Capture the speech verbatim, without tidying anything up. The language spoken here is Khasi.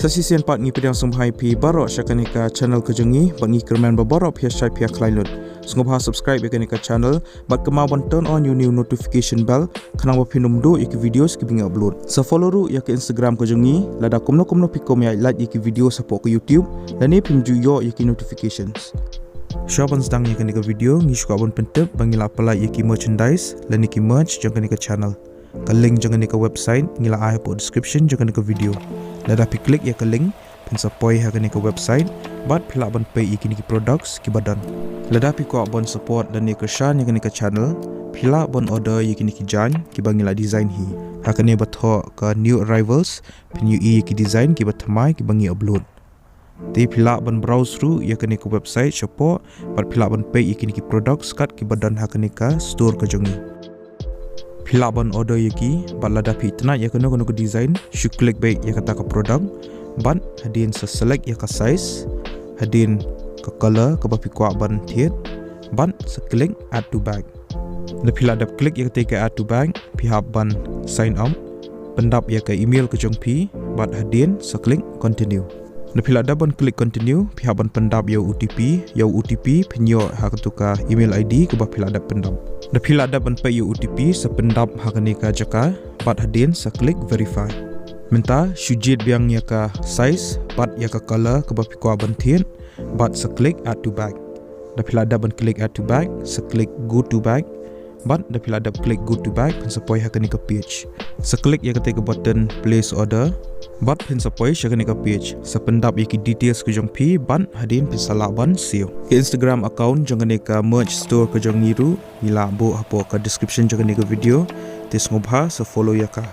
Sa shisien pat ngi pdiang sngewbha ïa phi baroh sha kane ka channel ka jong ngi, bad ngi kyrmen ba baroh phi ïa shait phi ïa khlaiñ lut. Sngewbha subscribe ïa kane ka channel, bad kynmaw ban turn on ïa u new notification bell, khnang ba phin ym duh ïa ki videos kiba ngi upload. Sa follow ruh ïa ka Instagram ka jong ngi, lada kumno kumno phi kwah ban ïa lait ïa ki videos hapoh ka YouTube, lane phim ju ïoh ïa ki notifications. Shuwa ban sdang ïa kane ka video, ngi shu kwah ban pyntip ba ngi la pynlait ïa ki merchandise, lane ki merch jong kane ka channel. Ka link jong kane ka website ngi la ai hapoh description jong kane ka video. Lada phi click ïa ka link, phin sa poi ha kane ka website, bad phi lah ban peit ïa kine ki products kiba don. Lada phi kwah ban support lane kyrshan ïa kane ka channel, phi lah ban order ïa kine ki jaiñ kiba ngi la design hi. Ha kane ba thoh ka new arrivals, phin ïohi ïa ki design kiba thymmai kiba ngi upload. Te phi lah ban browse ruh ïa kane ka website shapoh, bad phi lah ban peit ïa kine ki products kat kiba don ha kane ka store ka jong ngi. Phi lah ban order ïa ki, bad lada phi itynnad ïa kano kano ka design, shu click beit ïa kata ka product, bad hadien sa select ïa ka size, hadien ka color kaba phi kwah ban thied, bad sa click add to bag. Da phi la dep click ïa kata ka add to bag, phi hap ban sign up, pyndap ïa ka email ka jong phi, bad hadien sa click continue. Da phi la dep ban click continue, phi hap ban pyndap ïa u O T P, ïa u O T P phin ïoh ha katu ka email I D kaba phi la dep pyndap. Da phi la dep ban peit ïa u O T P, sa pyndap ha kane ka jaka, bad hadien sa click verify. Mynta shu jied biang ïa ka size, bad ïa ka color kaba phi kwah ban thied, bad sa click add to bag. Da phi la dep ban click add to bag, sa click go to bag, bad da phi la dep click go to bag, phin sa poi ha kane ka page. Sa click ïa kata ka button place order, bad phin sa poi sha kane ka page. Sa pyndap ïa ki details ka jong phi, bad hadien phin sa lah ban siew. Ka Instagram account jong kane ka merch store ka jong ngi ruh, ngi la buh hapoh ka description jong kane ka video. Te sngewbha sa follow ïa ka.